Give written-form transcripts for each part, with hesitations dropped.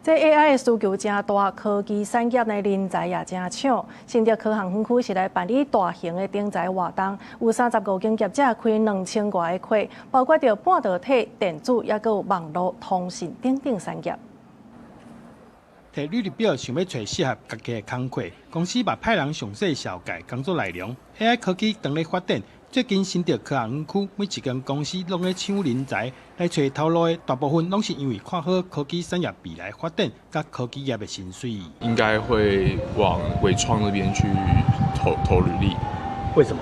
這 AI 的需求誠大，科技產業的人才也誠搶。新竹科學園區是來辦理大型的徵才活動，有35間業者開2000外個缺，包括著半導體、電子，抑閣有網路通訊等等產業。提履歷表想欲揣適合家己的工課，公司嘛派人詳細紹介工作內容。AI 科技當咧發展，最近新竹科學園區每一間公司攏咧搶人才，來揣頭路的大部分攏是因為看好科技產業未來發展佮科技業的薪水。應該會往緯創那邊去投投履歷。為什麼？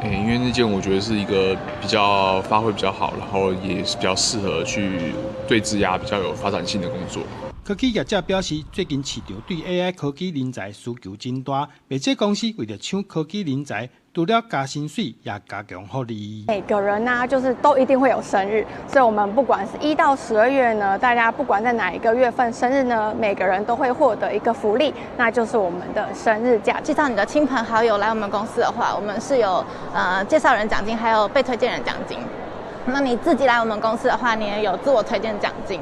因為那間我覺得是一個比較發揮比較好，然後也是比較適合去對職涯比較有發展性的工作。科技業者表示，最近市場對 AI 科技人才需求真大，袂少公司為著搶科技人才，除了加薪水，也加強福利。每個人呢，就是都一定會有生日，所以我們不管是1到12月呢，大家不管在哪一個月份生日呢，每個人都會獲得一個福利，那就是我們的生日假。介紹你的親朋好友來我們公司的話，我們是有介紹人獎金，還有被推薦人獎金。那你自己來我們公司的話，你也有自我推薦獎金。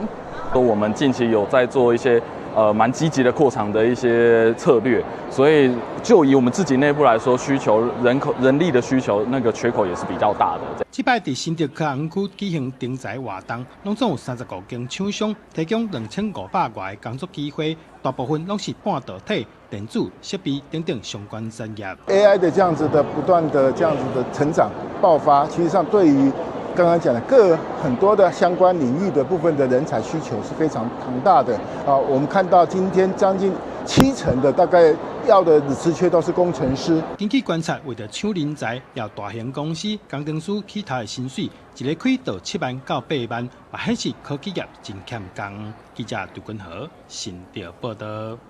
我們近期有在做一些蠻積極的擴廠的一些策略，所以就以我們自己內部來說，需求人口人力的需求，那個缺口也是比較大的。這擺佇新竹科學園區舉行徵才活動，攏總有35間廠商提供2500外個工作機會，大部分攏是半導體、電子設備等等相關產業。 AI 的這樣子的不斷的這樣子的成長爆發，其實上對於剛剛講的各很多的相關領域的部分的人才需求是非常龐大的啊！我們看到今天將近7成的大概要的職缺都是工程師。根據觀察，為著搶人才，有大型公司工程師起頭的薪水，一个開到7萬到8萬，嘛顯示科技業真欠工。記者杜君和新竹報導。